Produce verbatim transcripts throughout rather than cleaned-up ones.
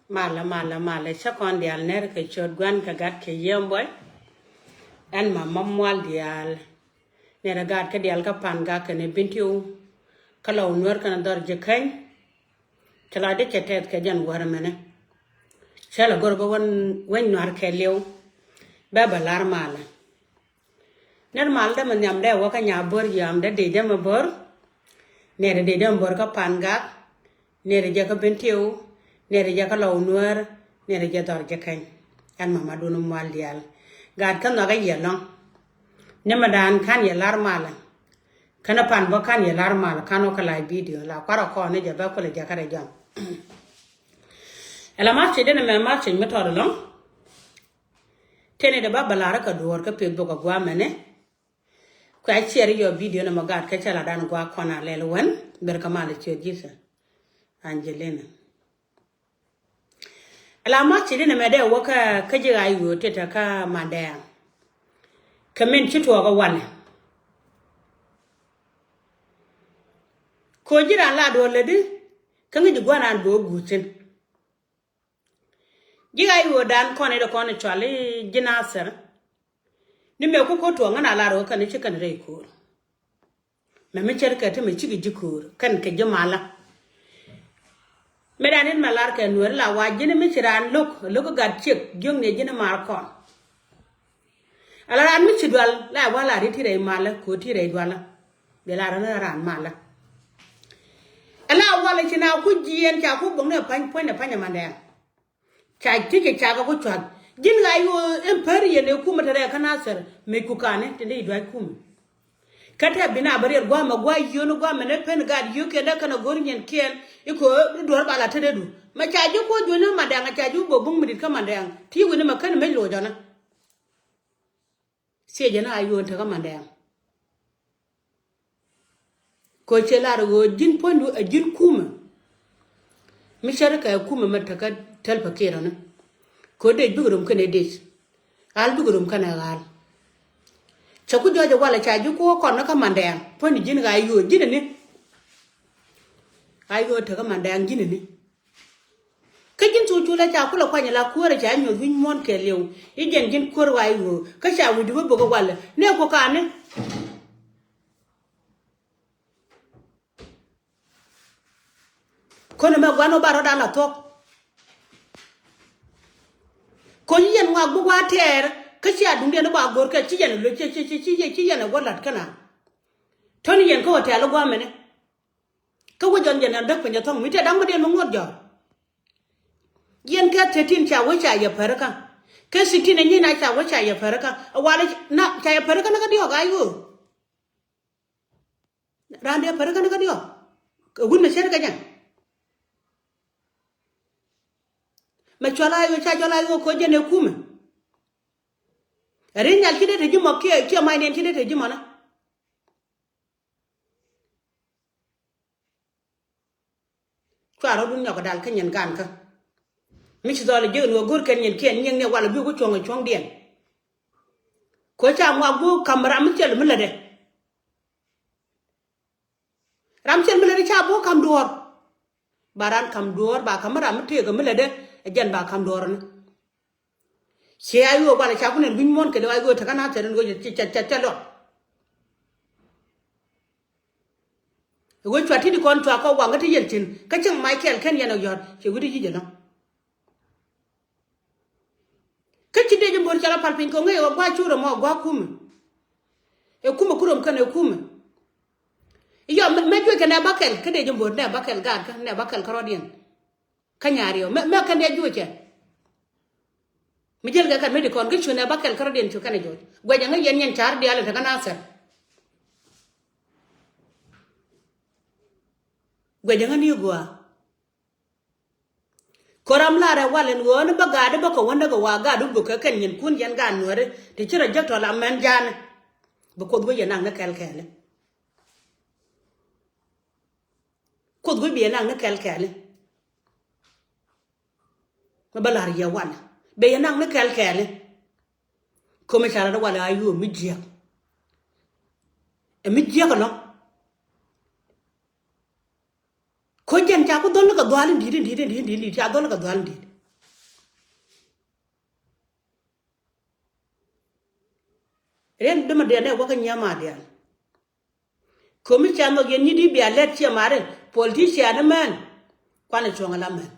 Malä, malä, malä, cä kɔn diaal ner kɛ ciöt Gua̱n kɛ Gat kɛ Yiëë Buɔy. Ɛn ma ma mual diaal. Ner ɛ gaat kä diaal kä Pangak kɛnɛ Bentiu. Kä Lɔw Nuäär kɛnɛ Dhɔr Jikäny. Cɛ la di cɛ tɛth kɛ jɛn wäär mɛnɛ. Cɛ la go̱r bä wän weny Nuäär kɛɛliw. Bɛ bä lar malä. Ner mal dämɛ nhiam dee wä kä Nyabor, yam dee dee dämɛ bor. Ner dee dämɛ bor kä Pangak. Ner jɛ kä Bentiu. Ner jɛ kä Lɔw Nuäär. Ner jɛ Dhɔr Jikäny. Ɛn ma ma dun mual diaal. Gaat kä nhɔkä yɛ lɔŋ. Ni ma daan kan yɛ lar malä. Känɛ pan bä kan yɛ lar malä kan wä kä live video la kuarɛ kɔn ni jɛ bä kulɛ jɛ kä rɛ jɔn. Ɛla mar cɛ dee ni mɛ mar cɛ mi tɔt lɔŋ. Tënɛ dee ba bä lar kä duɔ̱ɔ̱r kä Facebook a guamɛnɛ. Kuɛ a share yɔ video ni mɔ gaat kä cɛ la dan gua kɔn a lɛl wän ber kä mal ciöt Jesus. Angelina. Ɛla ma ci di ni mɛ dee wä kä kä ji̱ ɣa̱c ɣöö titɛ kä Mandɛɛŋ. Kɛ min ci tuɔɔk ɛ walɛ. Kɛ ɣöö ji̱ raan la duɔ̱ɔ̱r lätdi kä ŋi̱ci gua̱n raan bɛ wä guuc thi̱n. Ji̱ ɣa̱c ɣöö dan kɔn i̱ dee kɔn i̱ cual i̱ ji̱ Nathir. Ni mëë ku ko̱r tuɔɔk ŋän a lar ɣöö kɛn i̱ ci kɛn rɛy ko̱o̱r. Mɛ mi cär kɛ ti mɛ cikɛ ji̱ ko̱o̱r kɛn kɛ ji̱ malä. Mëë dan in mɛ lar kɛ Nuäär la wa ji̱n mi ci raan lo̱k lo̱k gat ciek jiökni ji̱n mar kɔn. Ala raan mi ci dual la wa la ri ti rɛy malä ko̱o̱r ti rɛy dualä. Bi la raan raan malä. Ala walɛ ci na ku jiɛn ca ku bo̱ŋ ni pa̱ny puɔ̱ny ni pa̱ny amandɛ. Ca ti cɛ cakɛ ku cua̱th ji̱n ɣa̱c ɣöö ɛn pär yɛn ɛ kumɛ te rɛɛ kä Nathir mëc ku ka̱ni ti ni dua̱c kumɛ. Kä tɛ bi na bä riɛt gua̱a̱mɛ gua̱a̱ yio̱n gua̱a̱mɛ ni pen gaat yio̱kiɛn dee kɛn a go̱r nyɛn kiɛn i̱ ko̱ duɔ̱r bal a tetdädu mɛ ca ji̱ kuɔ̱c juɔ̱ny ni Mandɛɛŋ a ca ji̱ wä bä buŋ mi di̱t kä Mandɛɛŋ ti wi̱ni mɛ kän mëc lo̱c ɔnä. Thiecɛ ni a yuɔ̱ɔ̱n tekä Mandɛɛŋ. Kɛ ɣöö cɛ lar ɣöö ji̱n puɔ̱nydu ɛ ji̱n kumɛ. Mi cärkɛ kumɛ mɛ tekä tɛl pɛ kiɛrɔni. Kɛ ɣöö dec bikɛ rom kɛnɛ dec. Ɣal bikɛ rom kɛnɛ ɣal. Cɛ ku jɔɔc ɛ walɛ ca ji̱ kuɔ̱k kɔn ni kä Mandɛɛŋ puɔ̱nydu ji̱n ɣa̱c yuɔ̱ɔ̱n ji̱n ɛni. Ɣa̱c yuɔ̱ɔ̱n tekä Mandɛɛŋ ji̱n ɛni. Kä ji̱n thuk culɛ ca kulɛ kuany ala kuäärä ca nyuɔ̱th wi̱c muɔ̱ɔ̱n kɛɛliw i̱ jɛn ji̱n kuäär wa i̱ ɣöö kä ca wi̱cdu bä bök i̱ walɛ nɛ ku ka̱ni. Kön ɛmɛ gua̱n ɔ ba rɔ̱dan la thuɔ̱k. Kön yɛn ŋuak buk wa tɛɛr kä cia duŋdiɛn i̱ ba go̱r kɛ ci yɛn ɛ lo̱c ci yɛn ɛ guɔ la̱t kɛn a. Tön yɛn kä wä tɛ̈l i̱ gua̱a̱mɛnɛ. Kä wä jɔn jɛn ɛn däk piny ɛ thɔ̱ŋ mi tɛ da̱ŋ mi diɛn mi ŋuɔ̱t jɔ̱ɔ̱r. Yɛn kɛ thirteen ca wä ca yɛ pär kä kɛ sixteen ɛ nyin a ca wä ca yɛ pär kä ɛ wal na ca yɛ pär kä ni kä diɔ̱k a yo̱o̱. Raan diɛ pär kä ni kä diɔ̱k ɛ wut mɛ cär kɛ jɛn. Mɛ cual a yo̱o̱ ca cual a yo̱o̱ ko̱ jɛn ɛ kumɛ. Ɛ ri̱n nyal ci dee te ji̱ mɔ kiɛ kiɛ mac niɛn ci dee te ji̱ mɔnä. Cua rɔ̱dun nyɔk dal kä nyin gan kä. Mi ci dhɔl ji̱ ni wä go̱r kɛn nyin kiɛn nyiŋ ni walɛ bi wä cuɔ̱ŋ cuɔ̱ŋdiɛn. Ko̱ ca ŋuak go̱o̱k ka̱m ram mi thil mi lätdɛ. Ram thil mi lätdɛ ca bo̱o̱k ka̱m duɔ̱ɔ̱r. Ba ran ka̱m duɔ̱ɔ̱r ba ka̱m ram mi tëëk mi lätdɛ ɛ jɛn ba ka̱m duɔ̱ɔ̱r ni. Ciɛ a yo̱o̱ walɛ ca kun ɛn wi̱ny muɔ̱ɔ̱n kɛ dee a yo̱o̱ tekä na thil ni wä cɛ cɛ cɛ lɔt. Ɛ wee cua ti̱t kɔn cua kɔ waŋ kä ti yɛn tin kä cäŋ mac kɛl kɛn yɛn ɛ yɔ̱t cɛ wi̱cdɛ yic ɛlɔ̱ŋ. Kä ci dee ji̱ bo̱r cɔl a pal piny kɛ ŋäc ɛ gua̱a̱c cu rɔm ɔ gua̱a̱ kumɛ. Ɛ kumɛ ku rɔm kɛn ɛ kumɛ. Yɔ mɛ juec kɛ nɛ bakɛl kä dee ji̱ bo̱r nɛ bakɛl gaat kä nɛ bakɛl kä rɔ̱diɛn. Kä nyaar yɔ mɛ mɛ kɛn yɛ juɔcɛ. Mi jɛl kɛ kɛn mi di kɔn kä cuɛ nɛ bakɛl kä rɔ̱diɛn cu kɛn ɛ juɔc guɛcɛ ŋä yɛn yɛn ca̱r diaal in te kä nathɛr. Guɛcɛ ŋä ni gua̱a̱. Ko̱ram lar ɛ wal ɛn ɣöö ni bä gaat bä kɛ wändä kɛ wa gaat wut bä kɛ kɛn nyinkun yɛn gaat nuääri ti ci rɔ jek tɔ̱ la mɛn ja̱a̱ni. Bi Kuoth wä yɛ naŋ ni kɛl kɛɛli. Kuoth gui̱c bi yɛ naŋ ni kɛl kɛɛli. Mi bä la̱r yɛ wanɛ bɛ yɛ naŋ ni kɛl kɛɛli. Komi ca lat wanɛ a yuɔm mi jiɛk. Ɛ mi jiɛk ɛlɔ̱ŋ. Ko̱ jɛn ca ku dhɔl ni kɛ dhual in di̱i̱t in di̱i̱t in di̱i̱t in di̱i̱t in di̱i̱t ca dhɔl ni kɛ dhual in di̱i̱t. Riɛn dämɛ diɛn ɛ wä kä nyiama diɛn. Ko̱mi ca nhɔk yɛn nyi di bia lɛt ciɛ mari politician mɛn. Kuanɛ cuɔ̱ŋ ala mɛn.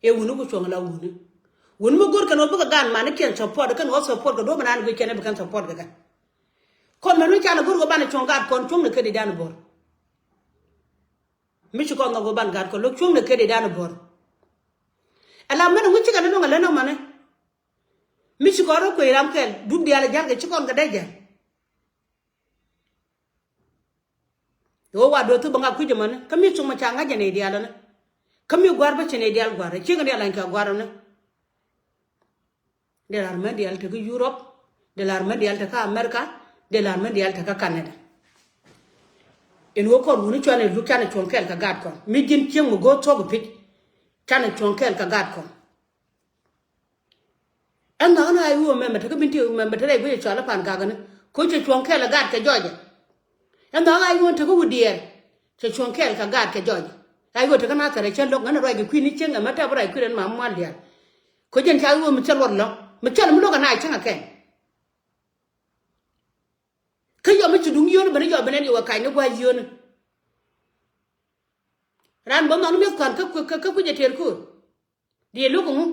Ɛ wuni ku cuɔ̱ŋ ala wuni. Wuni mi go̱r kɛn wä bikɛ gan mani kiɛn support kɛn wä support kɛ duɔ̱p mi naan guic kɛn ɛ bi kɛn support kɛ kɛn. Kɔn mɛn mi canɛ go̱r kɛ banɛ cuɔ̱ŋ gaat kɔn cuɔ̱ŋ ni kɛ di dan bo̱r. Mi ci kɔn nhɔk wä ban gaat kɔn lo̱k cuɔ̱ŋ ni kɛ di dan bo̱r. Ala mɛn ŋuci kɛn ni luɔ̱ŋ alɛ nɔ mani. Mi ci kɔn rɔ kuec ram kɛl dup diaal jal kɛ ci kɔn kɛ dee jal. Ɣöö wa duɔth thuk bä ŋak kui̱c ɛmɔni kä mi cuŋ mɔ ca ŋa̱c jɛ nɛy diaal ɛni. Kä mi gua̱r bä ci nɛy diaal gua̱r ɛ cieŋ diaal ɛn ca gua̱r ɛni. Dee la̱r män diaal tekä Europe, dee la̱r män diaal tekä America, dee la̱r män diaal tekä Canada. Ɛn ɣöö kɔn wuni cuanɛ luk canɛ cuɔ̱ŋ kɛɛl kɛ gaat kɔn mi ji̱n cieŋ mi go̱o̱r thuɔ̱k ɛ pi̱c. Canɛ cuɔ̱ŋ kɛɛl kɛ gaat kɔn. Ɛn nhɔk ɛn ɣa̱c wi̱i̱ wä mɛmɛ tekä bin ti mɛmɛ te rɛy guic ɛ cɔal ɛ pan gak ɛni. Ko̱ cɛ cuɔ̱ŋ kɛɛl ɛ gaat kɛ jɔɔcɛ. Ɛn nhɔk ɣa̱c wi̱i̱ wä tekä wi̱i̱ diɛɛr. Cɛ cuɔ̱ŋ kɛɛl kɛ gaat kɛ jɔɔcɛ. Ɣa̱c wi̱i̱ wä tekä nathɛr ɛ cä lo̱k ŋän ɛ ruac kɛ kui̱ni cieŋ ɛmɛ tɛp ɛ ruac kui̱n ɛn mam mual diaal. Ko̱ jɛn ca wi̱i̱ wä mi cä luɔt lɔ mi cä lɔ mi lo̱k ɛ na cäŋ ɛ kɛn. Kä yɔ mi ci duŋ yio̱o̱ni ben yɔ ben ɛn yɛ wä kac ni gua̱c yio̱o̱ni. Raan bä nhɔk ni mi̱eth kɔn kä kui̱ kä kui̱ jɛ tëër ko̱o̱r. Diɛ luɔk ŋu?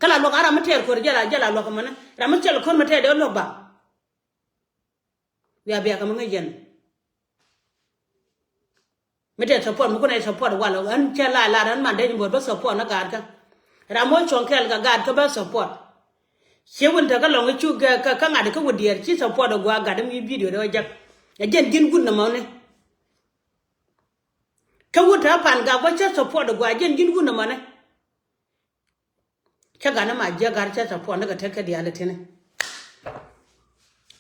Kä la luɔk a ram mi tɛɛr ko̱r jɛ la jɛ la luɔk mɛnɛ ram mi cɛl ko̱r mi tɛɛr dee luɔk ba. Bia bia kɛ mi ŋäc yɛn. Mi tɛɛr support mi kun ɛ support wal ɣän cɛ la lar ɣän man dee ni buɔt bä support ni gaat kä. Ram mi wä cuɔ̱ŋ kɛɛl kɛ gaat kä bä support. Ciɛ wun te kä lɔŋ i̱ cuk kɛ kä ŋa̱t kä wut diɛɛr ci support ɛ gua̱a̱ gat mi video dee wä jak. Ɛ jɛn ji̱n wut nɔmɔ ni. Kä wut te pan gak bä cä support ɛ gua̱a̱ jɛn ji̱n wut nɔmɔ ni. Cä gat ni ma jiäk gat cä support ni kɛ tet kä diaal itini.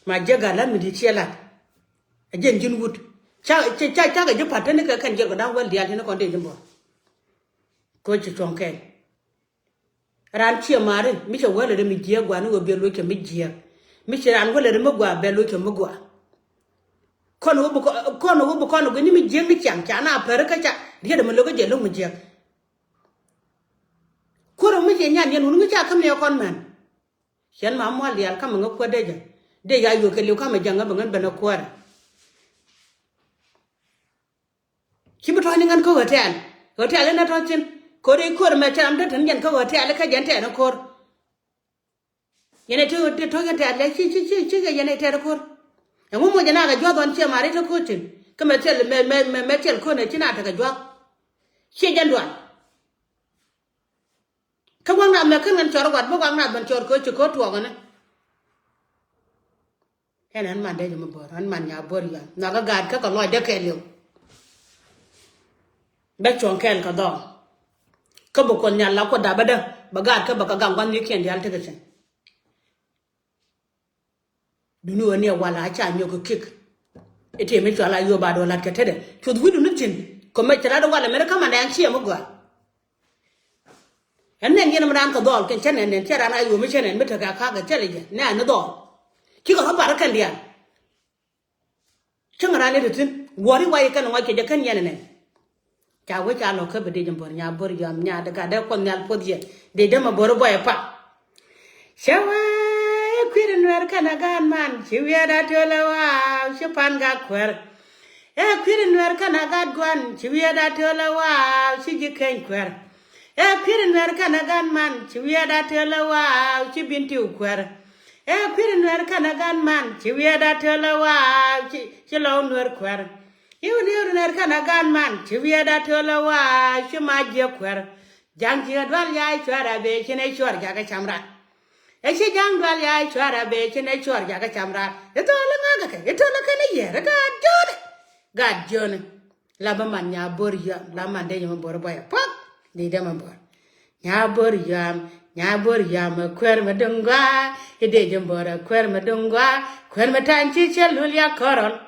Ma jiäk gat la mi di̱t ciɛ lat. A jiɛn ji̱n wut ca ca ca kɛ ji̱ pat tini kɛ kɛn jiɛk kɛ da̱ŋ wäl diaal tini kɔn dee ji̱ bɔr. Koci cuɔ̱ŋ kɛn. Raan ciɛ mari mi cɛ wälɛ ri mi jiäk gua ni wä biɛ loc kɛ mi jiäk. Mi cɛ raan wälɛ ri mi gua bɛ loc kɛ mi gua. Kɔn wä bi kɔn wä bi kɔn wä ni mi jiäk ni ciaŋ ca na pɛri kä ca riet mi lokä jɛ lo̱k mi jiäk. Kuäär mi ciɛ nyan yɛn wun ŋäc ca käm ni ɛ kɔn män. Cɛn ma mual diaal kamɛ ŋä kuäär dee jɛ dee ya yuɔk kɛ liw kamɛ jɛ ŋä bɛ ŋän ben ɛ kuäär. Ci bi tɔ̱ɔ̱c ni ŋän kä hotel hotel inɛ tɔ̱ɔ̱c thin ko̱r i̱ ko̱r mɛ cɛ ram te te ni jɛn kä hotel ikä jɛn tɛɛn i̱ ko̱r. Yɛn ɛ te te tɔ̱ yɛn tɛ̈r lɛ ci ci ci ci kɛ yɛn ɛ tɛ̈r ko̱r. Ɛŋu moc ɛn akɛ jua̱th ɣɔn ciɛ mari te ko̱r thi̱n kä mɛ thil mɛ mɛ mɛ mɛ thil ko̱r nɛ ci na tekɛ jua̱th. Ciɛ jɛn dual. Kä waŋ nath mɛ kän ɣän cɔr wat bä waŋ nath bän cɔr ko̱r ci ko̱r tuɔɔk ɛnɛ. Ɛn ɛn man dee jɛ mi bo̱r ɛn man nya bo̱r yuan nakä gaat kä kɛ lɔcdä kɛɛliw. Bɛ cuɔ̱ŋ kɛɛl kɛ dhɔɔŋ. Kä bi kuɔth nhial la kuɔth dapä dä bɛ gaat kä bɛ kɛ gaŋ gua̱n nhiëkiɛn diaal tekɛ thi̱n. Duni ɣöö ni ɛ wal a ca nyɔk kɛ ki̱k. I̱ tëë mi cual a yio̱o̱p a duɔl la̱t kɛ tetdɛ cuth wi̱cdun ni thi̱n. Kɔ mɛ cɛ lat ɛ wal ɛmɛn kä mandɛ ɛn ciɛ mi gɔaa. Ɛn nɛn yɛn mi raan kɛ dhɔɔl kɛn cä nɛn nɛn cɛ raan a yio̱o̱p mi cä nɛn mi tekɛ a ka̱a̱k ɛ thilɛ jɛ nɛ ɛn ni dhɔɔl. Cikɛ rɔ bar kɛn diaal. Cäŋ raan ni ti thi̱n guɔ̱ri wac kɛn ŋɔc kɛ jɛ kän yɛn ɛnɛn. Ca wec ca lɔ̱k kä bi dec in bo̱r nya bo̱r yɔam nya dee gat dee kuɔth nhial puɔth yɛ dec dee mɛ bo̱r i̱ buɔyɛ pap. Cɛ wee kui̱ri nuɛr kɛnɛ gaat man ci wiɛɛt a töl ɛ waaw ci pan gak kuɛr. Ɛ kui̱ri nuɛr kɛnɛ gaat guan ci wiɛɛt a töl ɛ waaw ci ji̱ keny kuɛr. Ɛ kui̱ri nuɛr kɛnɛ gaat man ci wiɛɛt a töl ɛ waaw ci bin tiw kuɛr. Ɛ kui̱ri nuɛr kɛnɛ gaat man ci wiɛɛt a töl ɛ waaw ci ci lɔw nuɛr kuɛr. I̱ wun i̱ wun ner kɛn a gan man ci wiɛɛt a töl a waa ci ma jiɛ kuɛr. Ja̱ŋ ci dual ya cuɛr a bee ci ne cuɛr jakä cam rat. Ɛ ci ja̱ŋ dual ya cuɛr a bee ci ne cuɛr jakä cam rat. I̱ thol i̱ ŋakä kɛ i̱ töl i̱ kɛn i̱ yɛr i̱ gaat jiön. Gaat jiön. La bä man nya bo̱r yɔam la man dee jɛ mɛ bo̱r bɔyɛ puɔth. Dee dee mɛ bo̱r. Nya bo̱r yɔam nya bo̱r yɔam ɛ kuɛr mɛ duŋ gɔaa. I̱ dee jɛ bo̱r ɛ kuɛr mɛ duŋ gɔaa. Kuɛr mɛ ta̱a̱n ci cɛ lul ya kɔrɔl.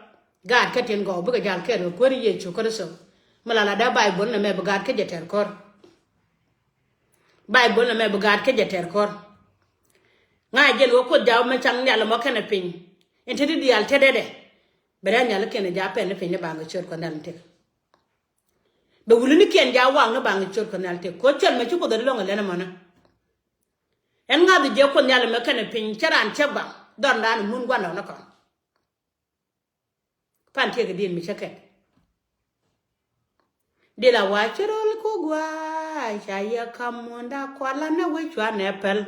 Gaat kä tin gɔw bikɛ jal kɛɛl kɛ kuäär Yecu Kritho. Mi la la dee Baibol nɛ mɛ bi gaat kä jɛ tɛr kɔr. Baibol nɛ mɛ bi gaat kä jɛ tɛr kɔr. Ŋa̱c jɛn wä Kuoth jaw mɛ caŋ nhial ɛmɔ kɛnɛ piny. In te di diaal tetdɛ dɛ. Bɛ dee nhial kiɛn jaw pɛn ni piny ni baŋ kɛ ciöt Kuɔth nhial in tek. Bɛ wuli ni kiɛn jaw waŋ ni baŋ kɛ ciöt Kuɔth nhial tek. Kuoth cɔl mɛ ci Kuoth ɛ di lɔŋ ɛ lɛn ɛmɔnä. Ɛn ŋa̱th jiɛ Kuoth nhial ɛmɛ kɛnɛ piny cä raan cä gɔaa. Dhɔr dan mun guan dɔn ni kɔn. Pan tiek din mi cä kɛt. Dila wa ci rol ku gua ca yɛ kam munda kua la na we cua nɛ pɛl.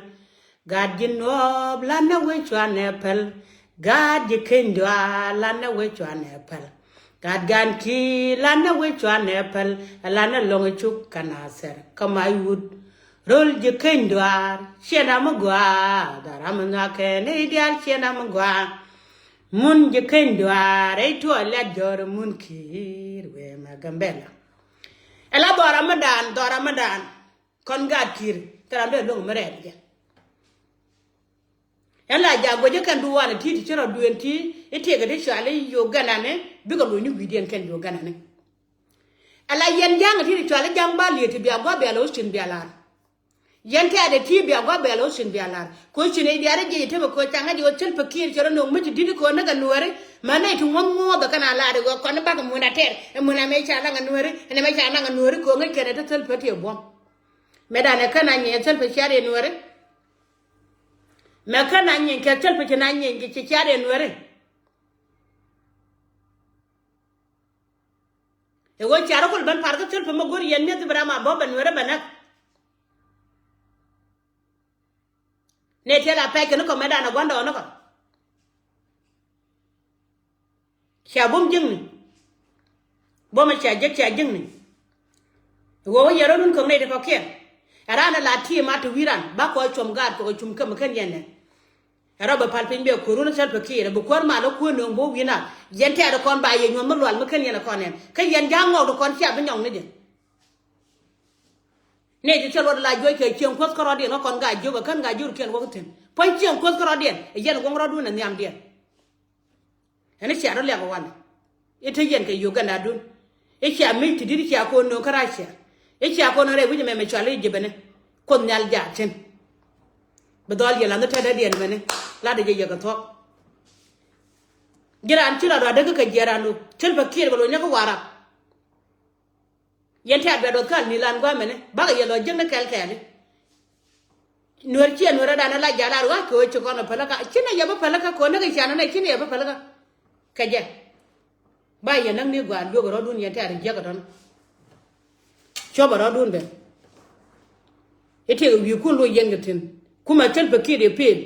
Gat ji nuɔɔp la na we cua nɛ pɛl. Gat ji keny dua la na we cua nɛ pɛl. Gat gan ki la na we cua nɛ pɛl. La na lɔŋ cuk ka na sɛr ka ma yut. Rol ji keny duar ciɛ na mi gua dhara mi nuakɛ ni dial ciɛ na mi gua. Mun ji keny duaar ɛ tuɔ lɛt jɔr mun kiir wee mɛ Gambɛla. Ɛ la dhɔra mi daan, dhɔra mi daan. Kɔn gaat kiir thɛram dee loŋ mi rɛɛt jɛ. Ɛn la jak guecä kɛn duɔɔni ti ti ci rɔ duëën ti i̱ tiekɛ ti cuali Uganda ni bikɛ luny ni wi̱i̱diɛn kɛn Uganda ni. Ɛ la yɛn ja̱a̱ŋ ti ti cuali ja̱a̱ŋ ba liet ti bia gua̱ bia lɛ wä cin bia lar. Yɛn tɛ̈dɛ ti bia gua̱ bɛl ɣöö cin bia la̱r. Kɛ ɣöö cin i̱ diaal i̱ jiɛc i̱ tëmɛ kɛ ɣöö ca ŋäc i̱ ɣöö Salva Kiir cɛ rɔ nööŋ mi ci di̱t kɛ ɣöö näk ɛ nuääri. Mɛ nɛy ti ŋuɔ̱th ŋuɔ̱ɔ̱th ɛ kɛn a la̱r i̱ ɣöö kɔn i̱ bakɛ mun a tɛr ɛ mun amɛ ca laŋ ɛ nuääri ɛn amɛ ca laŋ ɛ nuääri kɛ ɣöö ŋäc kɛn ɛ te Salva Kiir buɔ̱m. Mɛ danɛ kɛn a nyieny Salva Kiir ɛ nuääri. Mɛ kɛn a nyieny kɛ Salva Kiir a nyieny kɛ ci Kiir ɛ nuääri. Ɛ ɣöö cia rɔ kul ben par kä Salva mi go̱r yɛn mi̱eth Ibrahim a bä bɛ nuɛrɛ bɛ näk. Nɛ tiɛl a pɛc kɛ ni kɔmɛ danɛ gua̱ndɛ ɣɔn ni kɔ. Cia bum ji̱ŋni. Bumɛ cia jek cia ji̱ŋni. Ɛ ɣöö wä yɛ rɔ̱dun kɔŋ nɛy ti kɔ̱kiɛn. Ɛ raan ɛ la ti̱i̱ ma ti wi̱i̱ ran ba kɔ cuɔm gaat kɛ kɔ cum käm kɛn yɛn nɛ. Ɛ rɔ bɛ pal piny bɛ kuäär wun Salva Kiir ɛ bi kuäär mal ɛ kuäär nööŋ bo̱o̱k wi̱na. Yɛn tɛɛr ɛ kɔn ba yɛ nyuɔ̱th mi lual mi kän yɛn ɛ kɔn ɛn kä yɛn ja̱a̱ŋ ŋɔɔk ti kɔn cia bi nyɔŋ ni jɛ. Nɛy ti thil luɔt la juɔc kɛ cieŋ kuäth kärɔɔdiɛn kä kɔn ga jiök ɛ kän ga jiök kiɛn wäk thi̱n puɔ̱ny cieŋ kuäth kärɔɔdiɛn ɛ yɛn ɛ guɔ̱ŋ rɔɔdun ɛ nhiamdiɛn. Ɛn i̱ cia rɔ liak ɛ walɛ i̱ te yɛn kɛ Uganda dun. I̱ cia mi̱c ti di̱t i̱ cia ko̱n nööŋ kä Russia. I̱ cia ko̱n rɛy wi̱c ɛmɛ mɛ cual i̱ jibɛni. Kuoth nhial jaat cin. Bi dhɔl yɛ la̱th ni tɛ̈dädiɛn mɛni latdɛ jɛ yɛ kɛ thuɔ̱k. Ji̱ raan ci la rɔ̱ adäk kä kɛ jiɛɛr raan ru Salva Kiir kɛ lo̱c ni kä Warap. Yɛn tɛ̈t bɛ duɔth kä Al Nilan gua̱a̱mɛni bakɛ yɛ lɔ jiäkni kɛl kɛɛli. Nuɛr ciɛ nuɛr rɔ̱dan ala ja̱l a rua̱c kɛ ɣöö ci kɔn ɛ päl kä ci nɛ yɛ bä päl kä kɔn ni kɛ cian nɛ ci nɛ yɛ bä päl kä. Kɛ jɛ ba yɛ näk ni gua̱a̱r luek rɔ̱dun yɛn tɛ̈t jiäk ɛ tɔ̱n. Cuɔpɛ rɔ̱dun ben. I̱ tëëkɛ wi̱i̱kun lo̱c yɛn kɛ thi̱n kumɛ Salva Kiir ɛ pëël.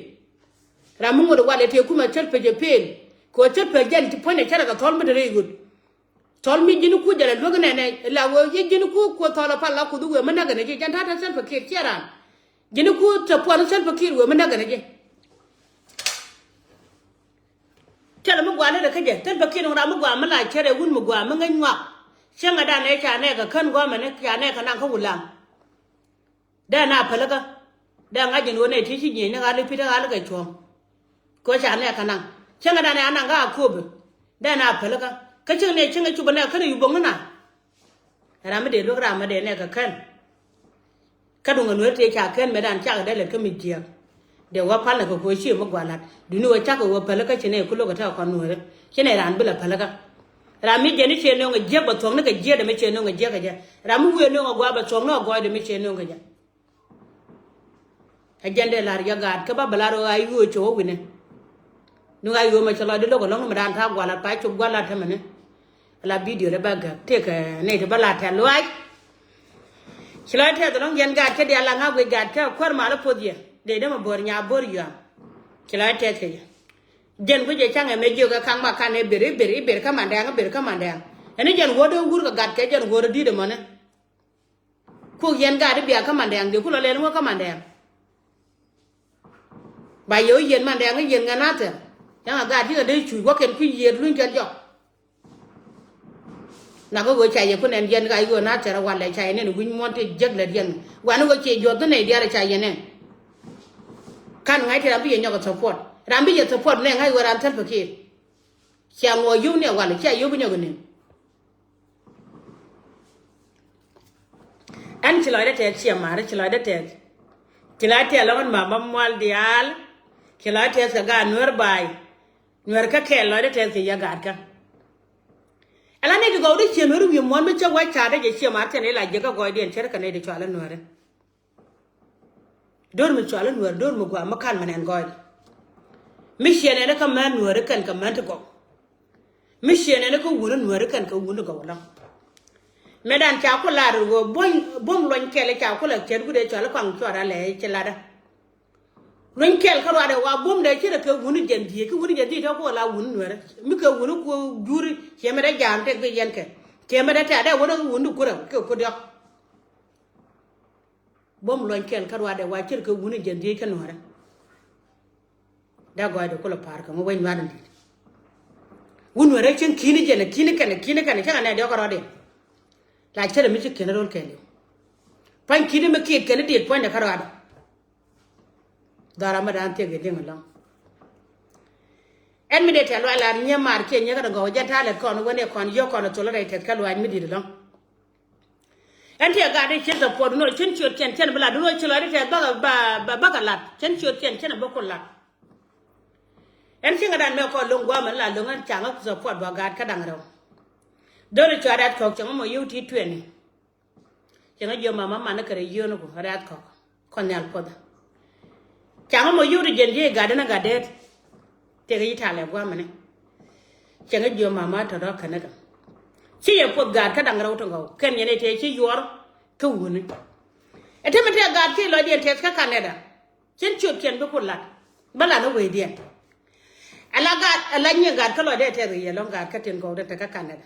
Ram mi ŋot ɛ wal i̱ tëëk kumɛ Salva Kiir ɛ pëël. Kɛ ɣöö Salva Kiir jɛn ti puɔ̱nydɛ cärɛ kɛ thɔl mi te rɛy ɣöt. Thɔl mi ji̱n ku jɛn ɛ luäk nɛnɛ la wee ji̱n ku kuoth thɔl ɛ pal la kuoth wee mi näk kɛn ɛ ji̱ jɛn ta̱a̱ ta̱a̱ Salva Kiir ciɛ raan. Ji̱n ku te puɔn Salva Kiir wee mi näk kɛn ɛ ji̱. Thilɛ mi gua̱a̱ ni rɛ kä jɛ thil bɛ kiɛn ram mi gua̱a̱ mi la cɛ rɛ wun mi gua̱a̱ mi ŋäc ŋuak. Cäŋɛ dan ɛ ca nɛɛkɛ kän gɔmɛ ni ca nɛɛkɛ naŋ kä wulaŋ. Dee na pälikä dee ŋa̱c jɛn ɣöö nɛy ti ci nyieny ni ɣali pi̱t ɣali kɛ cuɔ̱ɔ̱ŋ. Kɛ ɣöö ca nɛɛkɛ naŋ cäŋɛ dan ɛ anaŋ kä a kööbä. Dee na pälikä kä cäŋ nɛy cäŋɛ cupä nɛɛkɛ kän ɛ yup bo̱ŋ ni na. Ram mi dee luäk ram mi dee nɛɛkɛ kän. Kä duŋ ɛ nueer tëë ca kän mëëdan cakɛ dee lät kä mi jiääk. Dee wä pal nɛ kɛ ko̱ cië mi gua̱a̱r la̱t duŋni wä cakɛ wä pälikä ci nɛy ku lo̱k ɛ tekɛ kɔn nueeri ci nɛy raan bi lɛ pälikä. Ram mi jiɛn i̱ ciɛ nööŋ ɛ jiääk bɛ thuɔ̱k ni kɛ jiääk dee mi ciɛ nööŋ ɛ jiääk kɛ jɛ. Ram mi wëë nööŋ ɛ gua̱a̱r bɛ thuɔ̱k ni ɛ gɔɔy dee mi ciɛ nööŋ kɛ jɛ. Ɛ jɛn dee la̱r yɛ gaat kä ba bɛ la̱r ɣöö a yuöö cɛ wä wi̱nɛ. Ni ɣa̱c ɣöö mɛ cɛ lɔcdä lo̱k ɛlɔ̱ŋ ni mɛ daan ta̱a̱ gua̱lat pa cop gua̱lat tämɛ ni. Ala bidio dɛ ba gäk tëëkɛ nɛy ti bä la tɛ̈th luaac. Ci lɔc tɛth ɛlɔ̱ŋ yɛn gaat kä diaal la ŋa̱k guic gaat kä kuäär mal ɛ poth yɛ dee dämɛ bo̱r nya bo̱r yuaam. Ci lɔc tɛth kɛ yɛ. Jɛn guic ɛ caŋ ɛmɛ jiök ɛ kaŋ ma kan ɛ ber i̱ ber i̱ ber kä mandɛɛŋ i̱ ber kä mandɛɛŋ. Ɛn i̱ jɛn wuɔ̱t ɛ wur kɛ gat kɛ jɛn wuɔ̱t ɛ di̱t ɛmɔni. Kuk yɛn gaat i̱ bia kä mandɛɛŋ dee ku lɔ lɛl ŋuä kä mandɛɛŋ. Ba yɛ wä yieen mandɛɛŋ i̱ yieen ŋɛ nathɛr. Cäŋ a gaat cikɛ dee cuc wäkɛn kui̱ yiëër luny kɛn jɔk. Nak ɣöö ca yɛ ku nɛn yɛn ka yɛ ɣöö nathɛr a walɛ ca yɛ nɛn wi̱ny muɔ̱n ti jiäk lät yɛn. Guani ɣöö ciɛ juɔth ni nɛy diaal ca yɛ nɛn. Kan ŋa̱c ti ram bi yɛ nyɔk ɛ support ram bi yɛ support nɛ ŋa̱c ɣöö ram thäl pekir. Cia ŋuɔ yop ni ɛ walɛ cia yop bi nyɔk ɛ nɛn. Ɛn ci lɔcdä tɛth ciɛ ma̱a̱r ci lɔcdä tɛth. Ci lɔcdä tɛth lɔŋ ɛn ma̱a̱ ma mual diaal. Ci lɔcdä tɛth kɛ gaat nueer ba̱a̱y. Nueer kä kɛɛl lɔcdä tɛth kɛ yɛ gaatkä. Ɛla nɛy ti gɔwdä ciɛ nueeri wi̱i̱ muɔ̱ɔ̱n mi cä wä ca̱a̱dä jɛ ciɛ ma̱a̱r tɛn ila jiäkä gɔɔydiɛn cärä kɛ nɛy ti cɔalä nueeri. Do̱r mi cɔalä nueer do̱r mi gua̱a̱ mi kan mi nɛn gɔɔydɛ. Mi ciɛ nɛn kä män nuääri kɛn kɛ män ti gɔw. Mi ciɛ nɛn kä wuni nuääri kɛn kɛ wuni gɔw lɔŋ. Mɛ dan ca ku lar ɣöö buɔ̱m luɔny kɛl ca ku la cɛn gudɛ cɔl kɔaŋ cuɔt alɛ ci latdä. Luny kɛl kä ruaadɛ wa buɔ̱mdɛ ci rɛ kɛ wuni jɛn dhieec ki wuni jɛn dhieec tɔ ku la wuni nuɛrɛ mi kɛ wuni ku juri ciɛ mɛ dɛ jaam tɛk bi yɛn kɛ ciɛ mɛ dɛ tɛ̈dɛ wuni wuni kurɛ kɛ ku diɔk. Buɔ̱m luny kɛl kä ruaadɛ wa ci rɛ kɛ wuni jɛn dhieec kä nuɛrɛ. Dee gɔɔydɛ kulɛ pa̱a̱r kɛ ŋä wec nua̱t in di̱t. Wuni nuɛrɛ cieŋ ki̱ni jɛn ki̱ni kɛn ki̱ni kɛn cäŋ anɛ diɔk kä rɔɔdɛ. La cärɛ mi ci kiɛn ro̱l kɛɛliw. Pa̱ny ki̱ni mi kiɛt kɛn diet puɔ̱nydɛ kä ruaadɛ. Dhɔra mi dan thiek i̱ liŋ ɛlɔ̱ŋ. Ɛn mi dee tɛ̈th luac lar nyiee maar kiɛ nyiee kä dee gɔw jɛn ta̱a̱ lɛt kɔn wen ɛ kɔn yio̱k kɔn thol rɛy tɛth kä luac mi di̱t ɛlɔ̱ŋ. Ɛn tiɛ gat i̱ cin support duno cin ciöt cɛn cɛn bi lat duno ci lɔcdɛ tɛth bakɛ bakɛ lat cin ciöt cɛn cɛn bi ku lat. Ɛn cin kɛ dan mɛ kɔn lo̱ŋ guamɛ la lo̱ŋ ɛn caŋä support bä gat kä daŋ rɛw. Dho̱ri cɔat rɛ̈th kɔk cɛŋä mɔ yio̱w ti tuɛni. Cäŋ jiö mama man kɛ rɛ yio̱o̱n ku rɛ̈th kɔk kɔn nhial puɔth. Cäŋ mɔ yio̱o̱ ti jɛn jiö gatdä ni gatdä. Tëkɛ yi talɛ guamɛ ni. Cäŋ jiö mama tɔ̱tɔ̱ kɛn ni kɛ. Ci yɛ puɔth gaat kä daŋ rɛw ti gɔw kɛn yɛn ɛ tëë ci yuɔr kä wuni. Ɛ te mi tëë gaat ki lɔcdiɛn tɛth kä Canada. Cin ciötkiɛn bi ku lat bä lat ni wecdiɛn. Ala gaat ala nyi gaat kä lɔcdɛ tɛth kɛ yɛ lɔŋ gaat kä tin gɔw dɛ te kä Canada.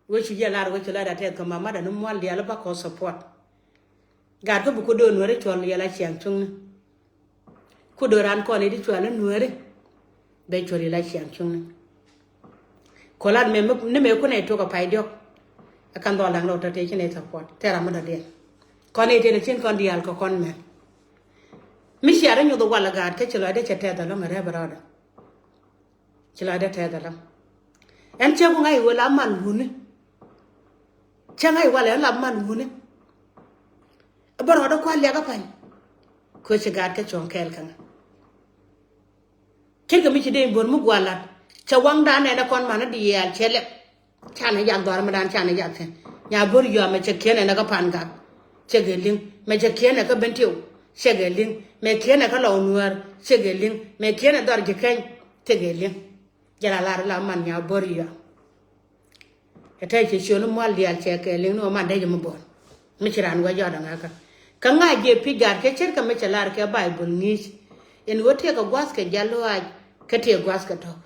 Wec ci jɛ lar wec ci lar a tɛth kɛ mamat ani mual dial ba kɔ support. Gat kä bi ku do̱r nuɛri cuɔl yɛl a ciaŋ cuŋni. Ku do̱r an kɔn iti cual ni nuɛri. Bɛ cuɔl yɛl a ciaŋ cuŋni. Kɔ lat mɛ ni mɛ kun ɛ tok a pay diɔk. Ɛ kan dhɔl daŋ rɛw tɔ tëë ci nɛ support tɛ ram mi dɔ̱diɛn. Kɔn iti ni cin kɔn dial kɛ kɔn mɛ. Mi ciat inyuth wal a gat kä ci lɔcdɛ cɛ tɛth a lɔŋ a rɛp rɔɔdɛ. Ci la dee tɛth ala ɛn cɛ ku ŋa̱c iwel a man wuni. Cɛ ŋa̱c iwal ɛn la man wuni. Ɛ bä rɔɔdɛ kua̱l liak a pa̱ny. Kuɛ ci gaat kɛ cuɔ̱ŋ kɛɛl kä ŋa̱. Ce̱tkɛ mi ci dee buɔ̱r mi gua̱l lat cɛ waŋdan ɛn ɛ kɔn man diɛɛl cɛ lɛp. Canɛ yak dhɔr mi dan canɛ yak kɛn nya bo̱r yɔa mɛ cɛ kiɛn ɛn ɛ kä pan gak. Cɛ gɛ liŋ mɛ cɛ kiɛn ɛ kä ben tiw. Cɛ gɛ liŋ mɛ kiɛn ɛ kä lɔw nuäär. Cɛ gɛ liŋ mɛ kiɛn ɛ dhɔr ji̱ keny. Cɛ gɛ liŋ. Jɛ la lar la man nya bo̱r yɔa. Ɛ tɛy cɛ ciöl mual diaal cɛ kɛ liŋ ni wä man dee jɛ mi bo̱r. Mi ci ran wä jɔt aŋa kä kä ŋa̱c jɛ pi̱c gaat kɛ ce̱tkɛ mi cɛ lar kɛ Baibol ŋi̱i̱c. In wä tiɛk kɛ gua̱th kɛ jal luaac kä tiɛk gua̱th kɛ tɔ̱k.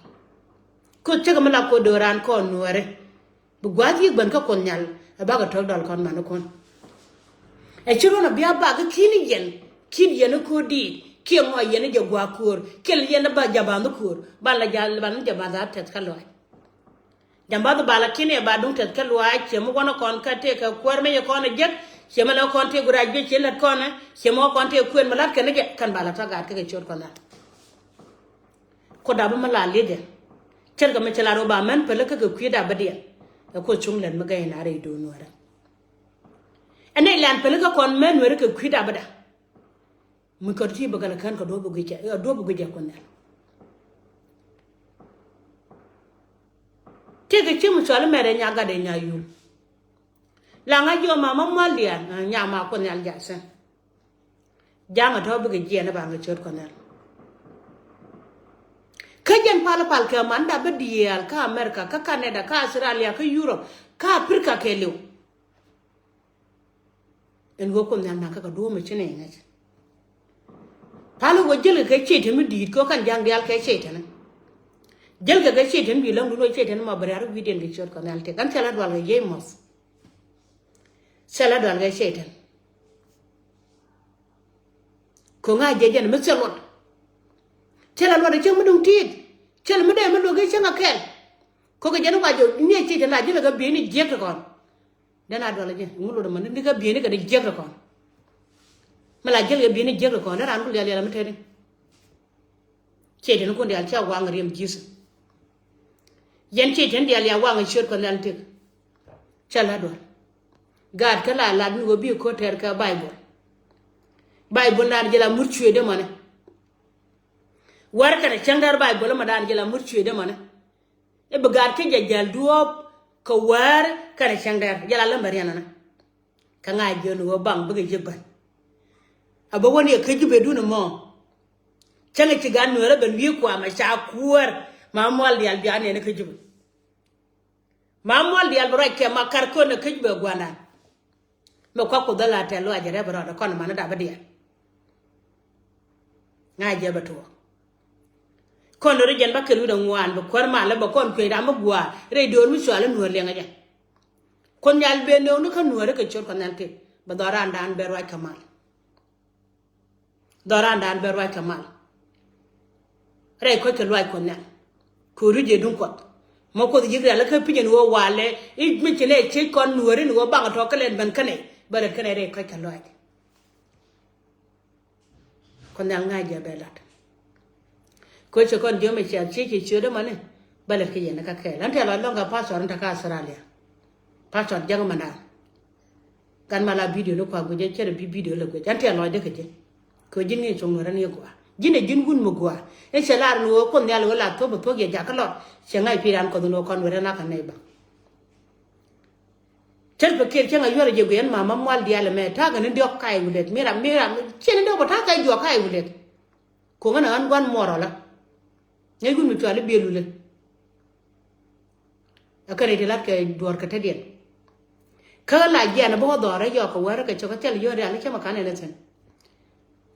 Kuoth cäkä mi la kuoth do̱ran kɔn nuääri. Bi gua̱a̱th yiëk ben kä kuoth nhial ɛ bakɛ to̱k dɔl kɔn mani kun. Ɛ ci ruɔ̱n a bia bak kä ki̱n yɛn ki̱n yɛn kä diit kiɛ ŋɔc yɛn jɛ gua̱a̱k ko̱o̱r kiɛ yɛn ba jaba̱nh ko̱o̱r ba la jal ba la jaba̱nh a tɛth kä luaac. Jaba̱nh ba la ki̱n ɛ ba duŋ tɛth kä luaac ciɛ mi wanɛ kɔn kä tëë kɛ kuäär mi yɛ kɔn ɛ jek ciɛ mi la kɔn tëë gurac biɛ ciɛ lät kɔn ɛ ciɛ mi wä kɔn tëë kuëën mi la̱t kɛn ɛ jɛ kɛn ba la tɔ gaat kä kɛ ciöt kɔn nhial. Kuoth dap mi la liecɛ. Ce̱tkɛ mi ci la rɔ ba mɛn päli kä kɛ kui̱ dap bädiɛn. Ɛ kuoth cuŋ lɛn mi gɛy na rɛy do̱o̱n nuäärä. Ɛ nɛy lan päli kä kɔn mɛn nuäärä kɛ kui̱ dap bäda. Mi kɔt ti bä gɛl kän kɛ duɔ̱p guic ɛ duɔ̱p guic ɛ kuoth nhial. Tëëkɛ cim cual mɛrɛ nya gatdɛ nya yul. La ŋa̱c jiɔ ma ma mual diaal nya ma kuoth nhial jal sɛn. Ja̱ŋ a tɔ̱ bikɛ jiɛn i̱ ba ŋä cöt kɔn nhial. Kä jɛn pal pal kɛ man da bi diɛɛl kä America kä Canada kä Australia kä Europe kä Africa kɛ liw. Ɛn ɣöö kuoth nhial naŋ kä kɛ duɔ̱ɔ̱m mi ci nɛy ŋäc. Pal i̱ ɣöö jälkɛ kɛ cietän mi di̱i̱t kɛ ɣöö kɛn ja̱ŋ diaal kɛ cietän. Jälkɛ kɛ cietän bi läŋdun ɣöö cietän ma bi ria̱r wi̱i̱diɛn kɛ cöt kɔn nhial tëk ɛn thilɛ dual kɛ yiey mɔth. Thilɛ dual kɛ cietän. Ko̱ŋ a jiɛc jɛn mi thil luɔt. Thilɛ luɔt a cieŋ mi duŋ ti̱i̱t. Thilɛ mi dee mi luɔk i̱ cieŋ a kɛl. Ko̱kɛ jɛn wa jɛ ni a cietän la ji̱n a kɛ bi̱i̱ni jiäk ti kɔn. Den a dual a jiɛn ŋu luɔt a män ni kɛ bi̱i̱ni kɛ ni jiäk ti kɔn. Mi la jiɛl kɛ bi̱i̱ni jiäk ti kɔn den raan ku lial lial a mi teni. Cietän kun diaal cia waŋ riɛm ji̱th. Yɛn cietän diaal ya waŋ ciöt kɔn nhial tëk. Ca la̱t duɔ̱r. Gaat kä la lat ni ɣöö bi ko̱r tɛr kɛ Baibol. Baibol dan jɛ la mur cuëëdä mɔnɛ. Wär kɛnɛ cäŋ däär Baibol mɔ dan jɛ la mur cuëëdä mɔnɛ. I̱ bi gaat kä jɛ jäl duɔ̱ɔ̱p kɛ wär kɛnɛ cäŋ däär jɛ la läm bɛ riɛn ɔnɛ. Kä ŋa̱c jiön ɣöö baŋ bikɛ ji̱ bän. A bä wä ni ɛ kä ji̱ bedun ɛmɔ. Cäŋɛ ci gan nueerä ben wi̱i̱ kuamɛ ca kuäär. Ma mual diaal bia nɛn kä Jubɛ. Ma mual diaal bɛ ruac kɛ ma kar kön kä Jubɛ gua̱ndan. Mɛ kuak Kuoth la tɛl luac rɛp rɔɔdɛ kɔn manä dap bä diaal. Ŋa̱c jɛ bɛ tuɔɔk. Kɔn ri jɛn ba kɛr wi̱cdɛ ŋuan bɛ kuäär malä bɛ kɔn kuec ram mi gua̱a̱ rɛy döör mi cual i̱ nuäär liɛŋä jɛ. Kuoth nhial ben nööŋni kä nuääri kɛ ciöt Kuɔth nhial kɛ bɛ dhɔrandan bɛ ruac kɛ mal. Dhɔrandan bɛ ruac kɛ mal. Rɛy kɔc kɛ luac Kuɔth nhial. Kɛ ri jɛ duŋ Kuɔth. Mɔ Kuoth yi̱k rial kä pi̱c ɛn ɣöö walɛ i̱ mi ci nɛ ciec kɔn nuääri ni ɣöö baŋ tɔ̱ kä lɛt ben kä nɛy bɛ lɛt kä nɛy rɛy kɔc kɛ luac. Kuoth nhial ŋa̱c jɛ bɛ lat. Kɛ cɛ kɔn jiöm ɛ ciath ciec ci ciötdä mani bä lät kä yɛn kä kɛɛl. An tɛl lɔc lɔŋ kɛ pastor in te kä Australia. Pastor Ja̱ŋ Manda̱a̱ŋ. Gan ma la video ni kua guic ɛ cɛ rɛ bi video lɛ guic an tɛl lɔcdä kɛ ji̱. Kɛ ji̱n ŋi̱i̱c cuɔ̱ŋ nuɔ̱rä ni gɔaa ji̱n ɛ ji̱n wun mi gɔaa. Ɛ cɛ lar ni ɣöö Kuoth nhial ɣöö la thuɔ̱k bɛ thuɔ̱k yɛ jakä lɔt cɛ ŋa̱c pi̱i̱r an Kuɔth ni ɣöö kɔn nuɔ̱rä na kɛ nɛy baŋ. Cɛl pɛ kiɛt cäŋ a yuɔr a jɛ guiɛn ma ma mual diaal ɛmɛ ta̱a̱ kɛ ni diɔk ka̱a̱c wulɛt mi ram mi ram ciɛ ni diɔk kɛ ta̱a̱ ka̱a̱c juɔk ka̱a̱c wulɛt. Ko̱ŋä na ɣän gua̱n muɔr rɔlä. Ŋäc wun mi cual i̱ biël wulɛ. Ɛ kɛn i̱ ti lat kɛ duɔ̱ɔ̱r kɛ tetdiɛn. Kä la jiɛn bä wä dhɔr rɛ yɔk kɛ wär kɛ cɔk kä thil yɔr rial i̱ cä ma kan ɛn ɛ thi̱n.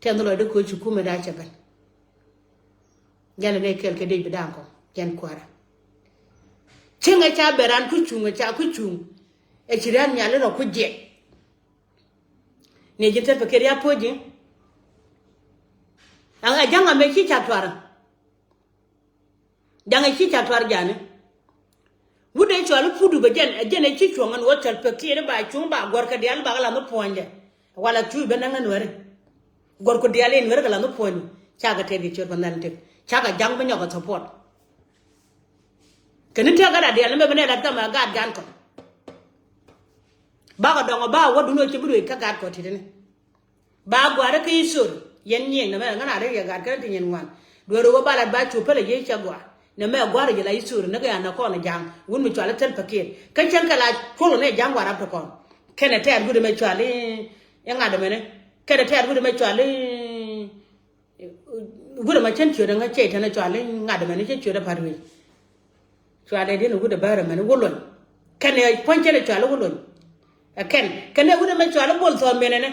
Tɛn dhɔlɔ di ko̱ ci kumɛ da̱a̱ cɛ ben. Jɛn ɛ nɛ kɛl kɛ dec bi da̱a̱ŋ kɔ jɛn kuäärä. Cieŋ ɛ ca bɛ ran ku cuŋ ɛ ca ku cuŋ. Ɛ ci rian nhial irɔ ku jiɛc. Ni ji̱ thil pɛ kɛ riap puɔ̱c ji̱. Ɛ ja̱ŋ amɛ ci ca tuar. Ja̱ŋ ɛ ci ca tuar jani. Wut ɛ cual i̱ pudu bɛ jɛn ɛ jɛn ɛ ci cuɔ̱ŋ ɛn ɣöö thil pɛ kɛ riap ba cuŋ ba guɔ̱r kɛ diaal ba kɛ lath ni puɔ̱nydɛ. Wala cuuc ben näŋ ɛ nuɛri. Guɔ̱r ku diaal in nuɛri kɛ lath ni puɔ̱nydu. Ca kɛ tɛɛr kɛ ciöt pa nhial tëk ca kɛ ja̱ŋ bi nyɔk kɛ support. Kɛ ni tëk kɛ rat diaal ni mɛ bi nɛ lat kɛ mɛ gaat gan kɔ. Bakɔ dɔŋ ɔ ba wä dun ɔ ci bi ruëc kä gat kɔ ti̱ti̱ni. Ba gua̱a̱r kä Isor yɛn nyiëëŋ nɛ mɛ ŋän a ri yɛ gat kä ti nyin ŋuan. Dueer ɣöö ba lat ba cu pälɛ jiec cɛ gua̱a̱r nɛ mɛ gua̱a̱r jɛ la Isor ni kɛ an nɛ kɔn ja̱a̱ŋ wun mi cual i̱ thil pɛ kiɛn kä cɛn kɛ la cuɔl nɛ ja̱a̱ŋ gua̱a̱r rap ti kɔn. Kɛnɛ tɛɛr guut mɛ cual i̱ ŋa̱t mɛni kɛnɛ tɛɛr guut mɛ cual i̱ Wut ɛmɛ cän ciötdä ŋä cɛy tɛn ɛ cɔal i̱ ŋa̱t ɛmɛn i̱ cä ciötdä pa̱t wec. Cɔal ɛ di̱n ɛ wut ɛ bäär ɛmɛn i̱ wä lony. Kɛn ɛ puɔ̱ny cän ɛ cɔal i̱ wä lony. Ɛ kɛn kɛn ɛ wut ɛmɛ cɔal i̱ bol thɔɔn mënɛ nɛ.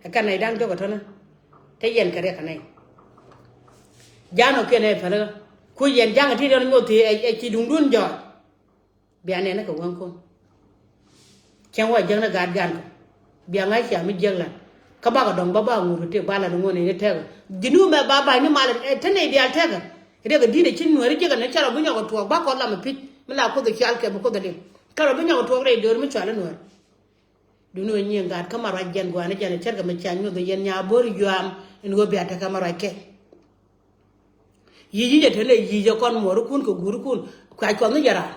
Ɛ kɛn ɛ da̱ŋ jɔk ɛ tɔ̱nä. Te yɛn kɛ riɛk kɛ nɛy. Ja̱a̱n ɔ kiɛn ɛ päl ɣä ku yɛn ja̱ŋ ɛ ti riɔn nyoth thiee ɛ ci duŋdun jɔɔc. Bia nɛn ni kɛ wäŋ kun. Cäŋ wa jiäk ni gaat gan kɔ bia ŋa̱c cia mi jiäk lan. Kä bakɔ dɔ̱ŋ bä ba ŋut kɛ tëk ba lat ŋuɔ̱n in i̱ tɛk. Ji̱n wä mɛ ba ba̱ny ni mal ɛ te nɛy diaal tɛk. Riɛk ɛ di̱t ɛ ci nuääri jiäk ɛn cä rɔ bi nyɔk ɛ tuɔɔk ba kɔn lam ɛ pi̱c mi la kuoth ɛ cial kɛm ɛ kuoth ɛ liŋ. Kä rɔ bi nyɔk ɛ tuɔɔk rɛy döör mi cual i̱ nuäär. Duŋni ɣöö nyiëŋ gaat kä ma ruac jiɛn gua̱a̱ni jiɛn ɛ cärkɛ mi cia nyuɔth ɛ yɛn nya bo̱o̱r yuaam in ɣöö bia tekɛ ma ruac kɛ. Yic yic ɛ te lɛ yic ɛ kɔn muɔɔrikun kɛ guurikun kua cuɔth ni jɛ raan.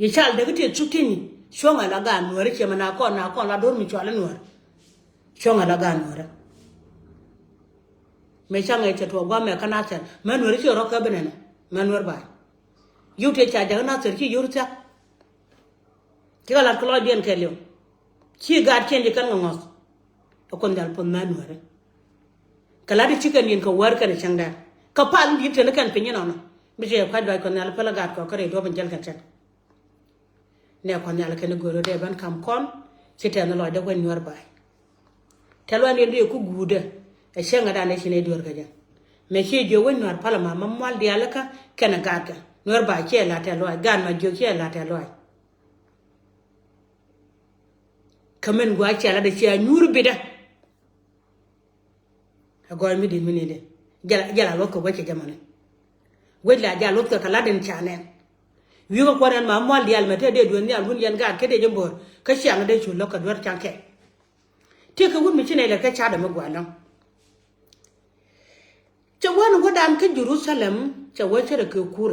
Yɛ cal däk i̱ tiɛth cuk ti̱ni cuɔ̱ŋ ɛ la gaat nuäärä ciɛ mɛ na kɔn na kɔn la do̱r mi cual i̱ nuäär. Cuɔ̱ŋ ɛ la gaat nuäärä. Mëë ca ŋäc cɛ tuɔɔk gua̱a̱mɛ kä Nathɛr mɛ nuäärä ciɛ rɔ̱ kä bi nɛnɛ mɛ nuäär ba̱a̱c. Yio̱w tiɛth ca jakä Nathɛr ci yo̱r thia̱k. Cikɛ lat kɛ lɔcdiɛn kɛɛliw. Ci gaat ciɛn ci kɛn kɛ ŋɔ̱th. Ɛ Kuoth Nhial puɔ̱th mɛ nuäärä. Kɛ lat i̱ cikɛ ni̱n kɛ wäär kɛn i̱ cäŋdɛ. Kɛ pal in di̱i̱t teni kɛn piny inɔnɔ mi cɛ kua̱c luac Kuɔth Nhial päl ɛ gaat kɔk kä rɛy duɔ̱p in jäl kɛn cäŋ. Nɛ Kuɔth Nhial kɛn i̱ go̱o̱r i̱ dee ben ka̱m kɔn ci tɛn i̱ lɔcdɛ wec nuäär ba̱a̱c. Tɛ̈th luaŋdiɛn di ku guutdä ɛ cäŋädan ɛ ci nɛy dueer kɛ jɛ. Mëë ci jiök wec nuäär pal ɛmɛ ma mual diaal ikä kɛnɛ gaatkɛ nuäär ba ciɛ la̱t tɛ̈th luaac gaat ma jiök ciɛ la̱t tɛ̈th luaac. Kä min gua̱a̱c ciɛ la̱t ɛ ciɛ nyuur bitdä. Ɛ gɔɔy mi di̱t mi ni di jɛl jɛl a luɔth kɛ wec cɛ jɛ mɔni. Wec la jɛ a luɔth kɛ kɛ la̱t in ca nɛn. Wi̱i̱ kɛ kuɔn ɛn ma mual diaal mɛ te dee duel nhial wun yɛn gaat kä dee jɛ bo̱o̱r kä ciaŋ dee cu lo̱k kɛ duer caŋ kɛ. Tëëkɛ wut mi ci nɛy lät kä ca̱t ɛmɛ gua̱a̱r lɔ̱ŋ. Cɛ wä ni wädan kä Jerusalem cɛ wä cärɛ kɛ kur.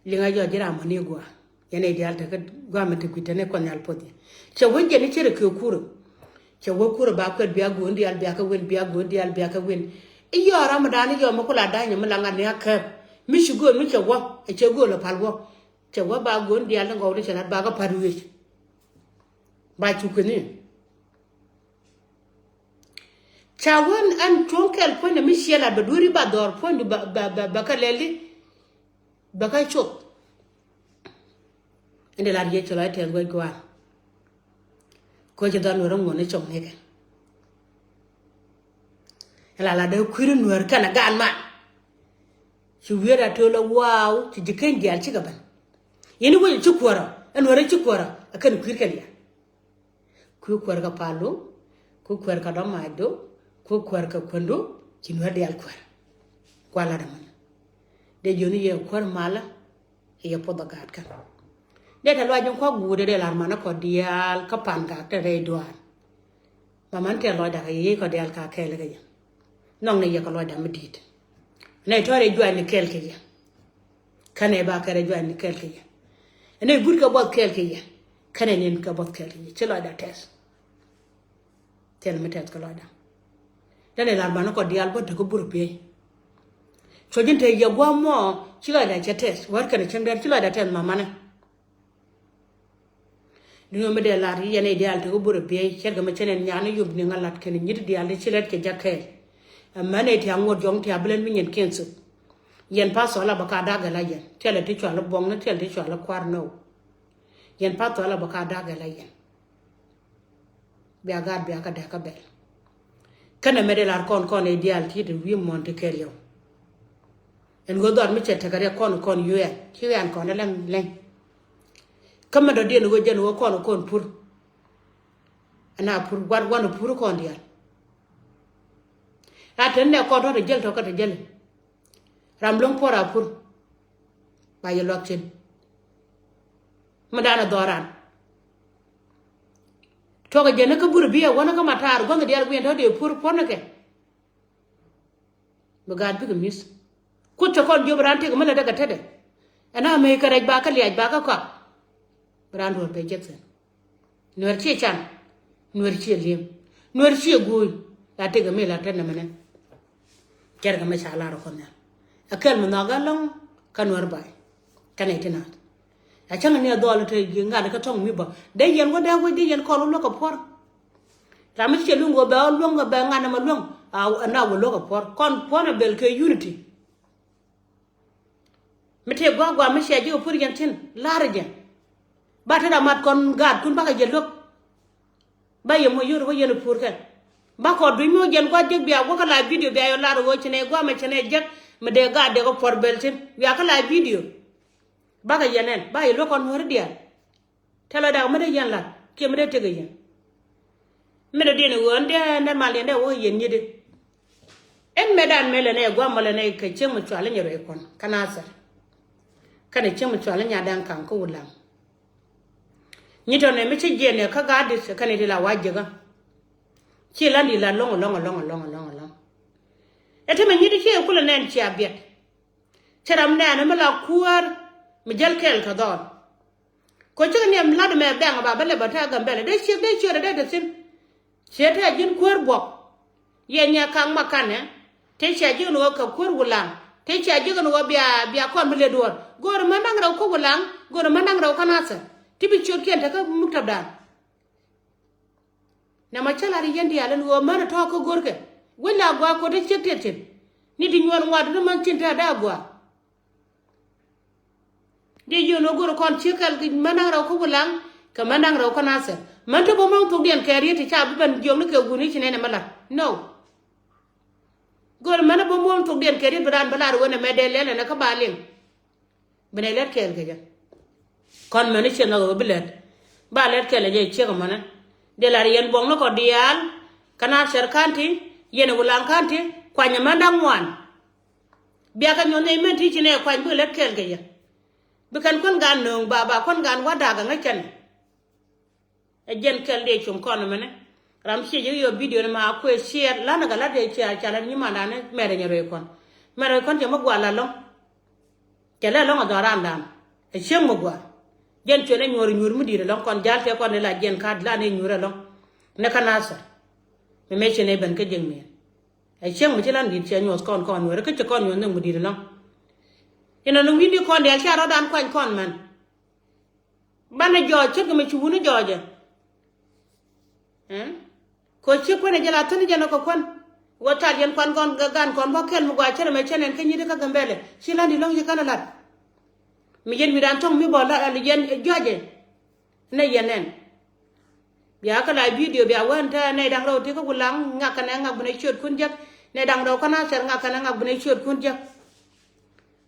Liŋa jɔ̱ɔ̱c ji̱ ram mɔni gua̱a̱ yɛn nɛy diaal tekä gua̱a̱ mi te kui̱ te ni Kuɔth Nhial puɔth yɛ. Cɛ wä jɛn i̱ cärɛ kɛ kur. Cɛ wä kur ba kuɛt bia go̱o̱n diaal bia kɛ win bia go̱o̱n diaal bia kɛ win. I̱ yɔɔk ram mi da̱a̱n i̱ yɔɔk mi ku la da̱a̱ny mi la ŋa̱t ni a kääp mi ci gööl mi cɛ wä ɛ cɛ gööl ɛ pal wä. Cɛ wä ba go̱o̱n diaal ni gɔw ni cɛ la̱t ba kɛ pa̱t wi̱i̱c. Ba cu kueth ni. Ca wän ɛn cuɔ̱ŋ kɛl puɔ̱nydɛ mi ciɛ lat bɛ dueri ba dhɔr puɔ̱nydu ba, ba, ba, ba kɛ lɛli. Bɛ kɛ cuth. Ɛn dee lat yɛ cɛ lɔc tɛth guac gua̱a̱r. Koci dhɔr nuɛr ŋuɔ̱n ni cɔŋ nikɛ. Ɛn la lat dee kui̱ri nuɛr kɛnɛ gaan man. Ci wi̱i̱ rat töl a waaw ci ji̱ keny diaal cikɛ ben. Yɛn i̱ wec ci kuäärä ɛn nuɛr ci kuäärä ɛ kɛn kui̱r kɛn diaal. Kui̱ kuäär kɛ paldu, kui̱ kuäär kɛ dɔ̱maacdu, kui̱ kuäär kɛ kuändu. Ci nuɛr diaal kuäär. Kua lat ɛmɔni dee jiöni yɛ kuäär malä. Yɛ puɔth ɛ gaatkä dee tɛ luac in kuak guut dee lar manä kɔ diaal kä pan gak tɛ rɛy duaar. Mamän tɛ lɔcda kɛ yɛ yey kɔ diaal ka kɛɛl kɛ yɛ. Nɔŋ ni yɛ kɛ lɔcda mi di̱i̱t. Nɛ tɔ̱ rɛy juac ni kɛɛl kɛ yɛ. Kɛnɛ ba kɛ rɛy juac ni kɛɛl kɛ yɛ. Nɛ but kɛ buɔth kɛɛl kɛ yɛ. Kɛnɛ nin kɛ buɔth kɛɛl kɛ yɛ ci lɔcda tɛth. Thil mi tɛth kɛ lɔcda. Dɛn ilar banä kɔ diaal bä tekä burɛ piey. Cuɔ ji̱n te yɛ gua̱a̱ mɔ ci lɔcda cɛ tɛth wär kɛnɛ cäŋ dɛr ci lɔcda tɛth mamanɛ. Duŋ mi dee lar yɛn i̱ diaal tekä burɛ piey cɛtkɛ mi cɛn in nyan i̱ yop niŋ a lat kɛnɛ nyit diaal ti ci lɛt kɛ jak kɛɛl. Ɛmɛn i̱ ti a ŋuɔt jɔŋ ti a bi lɛt mi nyɛn kiɛn thok. Yɛn pa thɔl a bä ka da̱k gɛl a yɛn tiɛl ti cual i̱ buɔŋni tiɛl ti cual i̱ kua̱r nɔw. Yɛn pa thɔl a bä ka da̱k gɛl a yɛn. Bia gaat bia kä dee kä bɛl. Kɛnɛ mɛ dee lar kɔn kɔn i̱ diaal ti ti wi̱i̱ muɔ̱n ti kɛɛl yɔw. Ɛn ɣöö dhɔr mi cɛ tekɛ riɛk kɔn kɔn yuɛɛn ci ɣɛɛn kɔn dee lɛŋ lɛŋ. Kä mɛ dɔ̱diɛn ɣöö jɛn ɣöö kɔn kɔn pur. Ɛn a pur wan wan pur kɔn diaal. A ten nɛ kɔn tɔ̱ te jäl tɔ̱ kä te jäl. Ram lo̱ŋ puɔr a pur. Ba yɛ luak cin. Mi dan a dhɔran. Tuɔk a jɛn ni kä bur bi a wän kä ma taar gua̱nh diaal guiɛn tɔ̱ dee pur puɔn ni kɛ. Bi gaat bikɛ mi̱th. Kut cɛ kɔn jiöp ran tëk mi lɛ däk a tetdɛ. Ɛn a mëë kɛ rɛc ba kä liac ba kä kɔak. Bi ran duɔ̱ɔ̱r bɛ jek thi̱n. Nuɛr ciɛ can. Nuɛr ciɛ li̱em. Nuɛr ciɛ guuy. La tëk mi la tetdɛ mɛnɛ. Cɛrkɛ mɛ ca lar kɔn nhial. Ɛ kɛl mi nhɔk ɛlɔ̱ŋ kä nuɛr bay. Kɛnɛ ti nath. A cäŋ ni a dhɔl te ŋa̱n kä tɔ̱ŋ mi bä dee yɛn wä dee wec dee yɛn kɔn wä luäk kɛ puɔ̱r. Ram mi cɛ luŋ wä bɛ wä luäŋ bɛ ŋa̱n ɛmɛ luäŋ. A na wä luäk kɛ puɔ̱r kɔn puɔ̱n ɛ bel kɛ unity. Mi tëë gua̱a̱k gua̱a̱k mi cia ji̱ kɛ puɔ̱r yɛn tin la̱r jɛ. Ba te ram mat kɔn gaatkun bakɛ jɛ luäk. Ba yɛ moc yot wä yɛn pur kɛ. Ba kɔ dui̱c mi wä jɛn gua̱c jek bia wä kä la video bia yɔ lar wä ci nɛ gua̱c mɛ ci nɛ jek mi dee gaat dee kɛ puɔr bel tin bia kä la video. Bakɛ yɛn ɛn ba yɛ luäk kɔn nuɔ̱ri diaal. Tɛlɛ dak mi dee yɛn lat kiɛ mi dee tekɛ yɛn. Mi dee diɛn iɣöö ɛn dee ɛn dee mal yɛn dee wä yɛn nyit di. Ɛn mɛ dan mɛ lɛ nɛ gua̱c mɔ lɛ nɛ kɛ cieŋ mi cual inyɛ rɛy kɔn kä Nathɛr. Kɛnɛ cieŋ mi cual inyɛ da̱ŋ kaŋ kä Wulaŋ. Nyi tɔnɛ mi ci jiɛn ɛ kä gaat dit kɛn iti la wa jiäkä. Ci lan di la lɔŋ lɔŋ lɔŋ lɔŋ lɔŋ lɔŋ. Ɛ ti mɛ nyi ti ci ɛ kulɛ nɛn cia biɛt. Cɛ ram nɛɛnɛ mi la kuäär mi jäl kɛɛl kɛ dhɔl. Kɛ cikɛ niɛm lat mɛ bɛŋ ba bä lɛ bä tɛk Gambɛlɛ dee ciek dee ciöt dee dee thi̱n. Ciɛ tɛk ji̱n kuäär buɔk. Yɛ nyɛ kaŋ ma kanɛ. Tëë cia ji̱ kɛn ɣöö kɛ kuäär Wulaŋ. Tëë cia ji̱ kɛn ɣöö bia bia kɔn mi lɛ duɔ̱ɔ̱r. Go̱o̱rɛ män da̱ŋ rɛw kä Wulaŋ. Go̱o̱rɛ män da̱ŋ rɛw kä Nathɛr. Ti bi ciötkiɛn te kä muktabdan. Nɛ ma cä lar yɛn diaal ɛn ɣöö män ɛ tɔ̱ kä go̱rkɛ. Wec la gua̱a̱ ko̱t ɛ ciek tiɛt cin. Ni di nyuɔn ŋuat ni män cin te ada gua̱a̱. Diɛ yio̱o̱n ɣä go̱r kɔn ciek kɛl kɛ män da̱ŋ rɛw kä Wulaŋ kɛ män da̱ŋ rɛw kä Nathɛr. Män te bä män thokdiɛn kɛ riet ti ca bi ben jiɔkni kɛ wuni ci nɛn ɛmɛ lat. No. Go̱r män bä män thokdiɛn kɛ riet bi raan bi lar wen ɛmɛ dee lɛl ɛnɛ kä ba liŋ. Bi nɛ lɛt kɛɛl kɛ jɛ. Kɔn mɛn i̱ ciɛ nhɔk ɛ bi lɛt. Ba lɛt kɛɛl ɛ jɛ ciek ɛmɔnɛ. Dee lar yɛn buɔ̱ŋni kɔ diaal. Kä Nathɛr ka̱n ti yɛn ɛ Wulaŋ ka̱n ti kuanyɛ män da̱ŋ ŋuan. Bia kɛ nyuɔ̱n nɛy mɛn ti ci nɛ kuany bikɛ lät kɛɛl kɛ yɛ. Bi kɛn kuän gan nööŋ ba ba kuän gan wä da̱a̱k ɛ ŋäc kɛn. Ɛ jɛn kɛl dee cum kɔn mɛnɛ. Ram ciɛ ji̱ yɔ bidio ni ma kuëë ciɛɛr lan kɛ lat dee ciaar ca lat nyimandan ni mɛrɛ nyɛ rɛy kɔn. Mɛrɛ kɔn cɛ mi gua̱a̱ la lɔ̱ŋ. Cɛ lɛ lɔ̱ŋ ɛ dhɔran dan. Ɛ cieŋ mi gua̱a̱. Jɛn cuɛ lɛ nyuɔ̱ɔ̱r nyuur mi di̱i̱t ɛlɔ̱ŋ kɔn ja̱l tëë kɔn ni la jɛn ka̱a̱t lan ni nyuur ɛlɔ̱ŋ. Ni kä Nathɛr. Mi mëë ci nɛy ben kä jiäk mi̱i̱n. Ɛ cieŋ mi ci lan di̱i̱t cɛ nyuɔ̱th kɔn kɔn nuɛɛri kä ci kɔn nyuɔ̱th ni mi di̱i̱t ɛlɔ̱ŋ. Inɔ ni wi̱n di kɔn diaal ca rɔ̱dan kuany kɔn män. Banɛ jɔɔc ce̱tkɛ mi ci wuni jɔɔcɛ. Ɛ? Kɛ ci kuän ɛ jɛ la thäni jɛ nɔ kɛ kuän. Wä tat yɛn kuan kɔn gan kɔn bä kɛl mi gua cärɛ mɛ cɛ nɛn kä nyi̱t kä Gambɛlɛ. Ci la̱t ni lɔ̱ŋ ci kän a la̱t. Mi yɛn wi̱dan thɔŋ mi bɔ la̱t yɛn jɔ̱ɔ̱cɛ. Nɛ yɛn nɛn. Bia kä la bidio bia wän te nɛ da̱ŋ rɛw ti kä Wulaŋ ŋak kɛnɛ ŋak bi nɛ ciötkun jek. Nɛ da̱ŋ rɛw kä Nathɛr ŋak kɛnɛ ŋak bi nɛ ciötkun jek.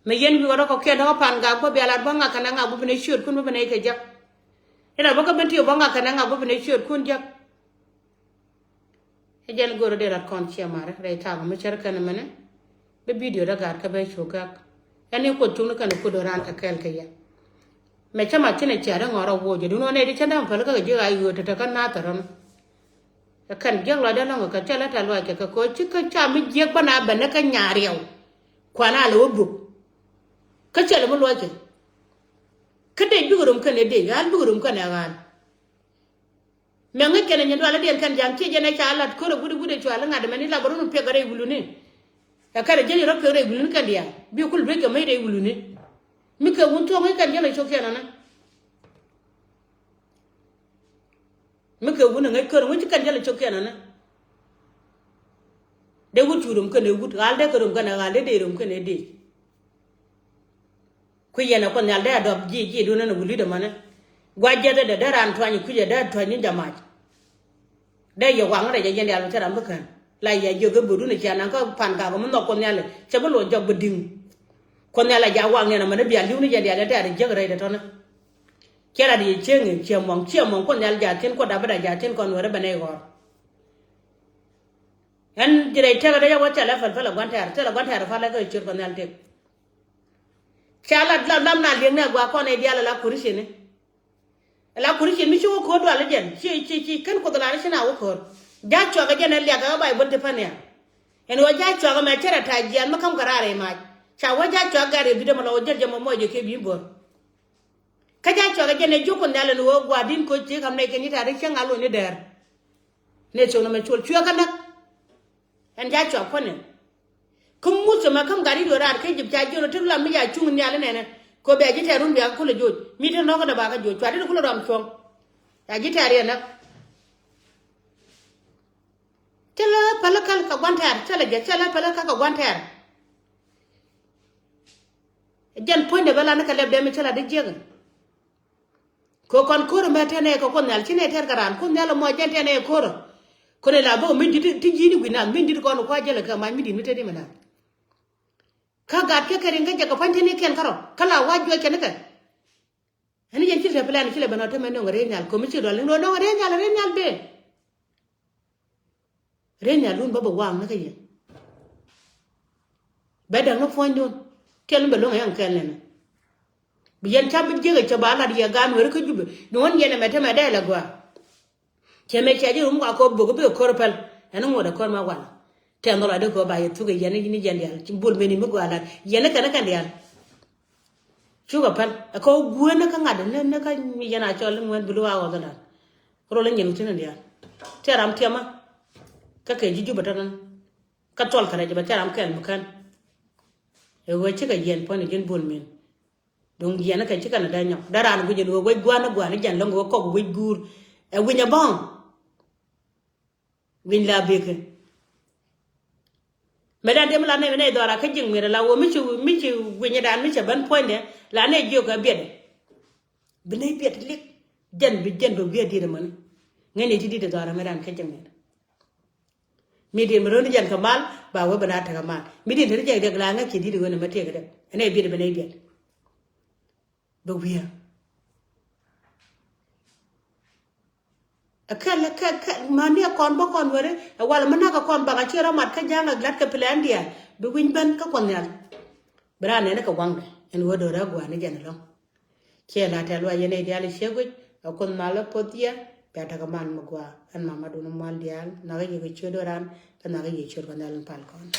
Mi yɛn wi̱i̱ kɛ rɔ kɔ kiɛn dɔ̱k kä Pan Gak bä bia lat bä ŋak kɛnɛ ŋak bä bi nɛ ciötkun bä bi nɛ kɛ jek. Inɛ bä kä ben ti bä ŋak kɛnɛ ŋak bä bi nɛ ciötkun jek. Ɛ jɛn go̱r dee lat kɔn ciɛ marɛ rɛy thaak mi cär kɛn mɛnɛ. Bi bidio dee gaat kä bɛ cu gak. Ɛn i̱ Kuoth cuŋni kɛn i̱ Kuoth do̱ran kɛ kɛɛl kɛ yɛ. Mɛ cä mat cinɛ ciaat i̱ ŋɔr a woc jɛ dun wä nɛy ti cä däm päl kä kɛ ji̱ ɣa̱c ɣöö te te kä naath ɛ rɔ̱n. Ɛ kɛn jiäk lɔcdä lɔ̱ŋ kɛ cä lät a luac kɛ kɛ koc ci kä ca mi jiäk bä na ben ni kä nyaar riɛw. Kuan a lɛ wä buk. Kä cɛ lɛ mi luɔckɛ. Kä dec bikɛ rom kɛn ɛ dec ɣa̱l bikɛ rom kɛn ɛ ɣa̱l. Mɛ ŋäc kɛn ɛ nyin dual idiɛn kɛn ja̱ŋ ciɛ jɛn ɛ ca lat ko̱r ɛ guut ɛ guut ɛ cual iŋa̱t ɛmɛn i̱ lap run piɛk rɛy wuluni. Ɛ kɛn ɛ jɛn irɔ piɛk rɛy wuluni kɛn diaal bi kul duec kɛ mäc rɛy wuluni. Mi kɛ wun thuɔ̱k ŋäc kɛn jɛn ɛ cok ciɛn ɔnɛ. Mi kɛ wun ɛ ŋäc ko̱r ŋäc ci kɛn jɛn ɛ cok ciɛn ɔnɛ. Dee wut cu rom kɛn ɛ wut ɣal dee kɛ rom kɛn ɛ ɣal dee dee rom kɛn ɛ dee. Kui̱ yɛn ɛ Kuoth Nhial dee a dɔp ji̱ ji̱ duundä ni wuli dämani. Gua̱c jiɛth dee dee raan tuany kui̱ ɛ dee tuany ni jamac. Dee yɛ waŋ rɛc ɛ jɛn diaal mi cä ram bi kän la yɛ jiök i̱ bödun ɛ cia naŋ kä Pan Gak mi nhɔk Kuoth Nhial cɛ bi luɔc jɔk bi di̱ŋ. Kuoth Nhial a jaak waŋ niɛn ɛmɛni bia li̱w ni jɛn diaal ɛ tɛ̈r ɛ jiäk rɛy tɔ̱tɔ̱ni. Ciɛ lat yɛ cieŋ in ciɛ muɔ̱ŋ ciɛ muɔ̱ŋ Kuoth Nhial jaak thi̱n Kuoth Dapida jaak thi̱n kɔn weri bɛ nɛy ɣɔr. Ɛn ji̱ rɛy tëkä dee yɛ wä thilɛ pälpäl ɛ gua̱n tɛ̈r thilɛ gua̱n tɛ̈r pal ɛ kä ciöt Kuɔth Nhial tëk. Ca la lam lam na liɛŋni agua kɔn ɛ diaal ala Kuricini. Ala Kuricini mi ci wä ko̱r dual jɛn ci ci ci kän Kuoth la ni ci na wä ko̱r. Ja cuak jɛn ɛ liak ɛ Baibol ti pan ya. Ɛn wä ja cuak mɛ cɛ rɛ ta jiɛn mi kam kɛ raar ɛ mac. Ca wä ja cuak gat ɛ bi dämɛ lɔ wä jɛl jɛ mɔ mɔc jɛ kɛ bi bor. Kä ja cuak jɛn ɛ jiök Kuoth Nhial ɛn wä gua din koc ti kam nɛy kɛ ni ta ri cäŋ a lo̱ny ni dɛɛr. Nɛ cok nɔmɛ col cuɛ kä näk. Ɛn ja cuak kuɔnɛ. Kä Muthɛ mɛ käm gat i̱ duɔ̱ɔ̱r raar kä Egypt ca jiön ɔ te lam mi ca cuŋ nhial inɛnɛ. Kɛ bɛ ji̱ tɛɛr run bia kä kulɛ joc mi te nɔ̱k inɛ ba kä joc cua te ni kulɛ rɔm cuɔ̱ŋ. Ca ji̱ tɛɛr yɛ näk. Thilɛ päl käl kɛ gua̱n tɛɛr thilɛ jɛ thilɛ päl käl kɛ gua̱n tɛɛr. Jɛn puɔ̱nydɛ bä lan ni kɛ lɛpdɛ mi thilɛ di jiäk. Kɛ kɔn ko̱r ɛmɛ tɛn ɛ kɛ Kuoth Nhial ci nɛ tɛr kɛ raan Kuoth Nhial ɛmɔ jɛn tɛn ɛ ko̱r ɔ. Kɔn ɛ la bä mi dit ti ji̱n i̱ gui̱n nath mi dit kɔn ɛ kua̱c jälɛ kɛ mac mi dit mi te di mi nath. Kä gat kɛ kɛ riŋ kä jɛ kɛ pa̱ny teni kɛn kärɔ kä la wa̱c juɔc kɛn kɛ. Ɛn jɛn ci lɛ plan ci lɛ ben ɔ te mɛ nɔŋ ɛ rɛy nhial ko̱mi ci dual liŋ duɔl nɔŋ ɛ rɛy nhial ɛ rɛy nhial ben. Rɛy nhial dun bä bɛ waŋ ni kä yɛ. Bɛ däŋ ni puɔ̱nydun tiɛl ni bɛ luäŋ ɛ yaŋ kɛl nɛnɛ. Bi yɛn ca bi jiäk ɛ cɛ ba lat yɛ gaan weri kä Jubɛ ni ɣän yɛn ɛmɛ te mɛ dɛɛl ɛ gɔaa. Cɛ mɛ cia ji̱ rum kua kɔ bok bi kɛ ko̱r päl ɛn ŋuɔt ɛ ko̱r ma wal. Tɛn dhɔl a dee kɔ ba yɛ thuk ɛ yɛn ni yɛn diaal ci bol meni mi gɔaa lat yɛn ni kɛn ni kɛn diaal. Cukɛ päl ɛ kɔ guäär ni kä ŋa̱t ni ni kä yɛn a cɔl ni ŋuɛn bi lu a ɣɔth ɛ lat. Rol in nyin wuthin in diaal tɛ ram tiɛma. Kä kɛ ji̱ Jubɛ tɔnɔ kä thɔl kärɛ jɛ bɛ tɛ ram kɛl mi kän. Ɛ ɣöö cikɛ yɛn puɔ̱ny ji̱n bol men. Duŋ yɛn kɛ cikɛ ni dee nyɔk dee raan guic in ɣöö wec gua̱n ni gua̱n ni jɛn lɔ̱ŋ ɣöö kɔk wec guur. Ɛ wi̱ny ɛ bɔ̱ŋ. Winy la bikɛ. Mɛ dan diɛ mi la nɛmɛ nɛy dhɔra kä jiŋ mirɛ la wä mi ci mi ci winyɛ dan mi cɛ ben puɔ̱nydɛ la nɛy jiök kɛ biɛt. Bi nɛy biɛt lik jɛn bi jɛn bi wiɛ dit ɛmɔni. Ŋäcni ti dit dhɔra mɛ dan kä jiŋ mirɛ. Mi dit mi röni jɛn kɛ mal ba wä bi na tekɛ mal mi dit ti jɛn diɛk la ŋäc ci dit wen ɛmɛ tiɛk dɛ ɛnɛ biɛt bi nɛy biɛt. Bɛ wi̱i̱. Ɛ kɛl ɛ kɛl kɛl mäni ɛ kɔn bä kɔn weri ɛ wal mi nak ɛ kɔn bak ɛ ci rɔ mat kä ja̱a̱ŋ ɛ glat kɛ plan diaal bi winy ben kä Kuɔth Nhial. Bi raan nɛn ɛ kɛ waŋdɛ ɛn ɣöö do̱rɛ gua̱a̱ni jɛn ɛlɔ̱ŋ. Ciɛ la tɛl wa yɛn ɛ diaal ɛ ciek wi̱c ɛ Kuoth Nhial ɛ poth yɛ. Bia tekɛ man mi gua̱a̱ ɛn mamadun mal diaal nhɔakä yɛ kɛ ciöt ɣöö raan kɛ nhɔakä yɛ ciöt Kuɔth Nhial ɛn pal kɔn.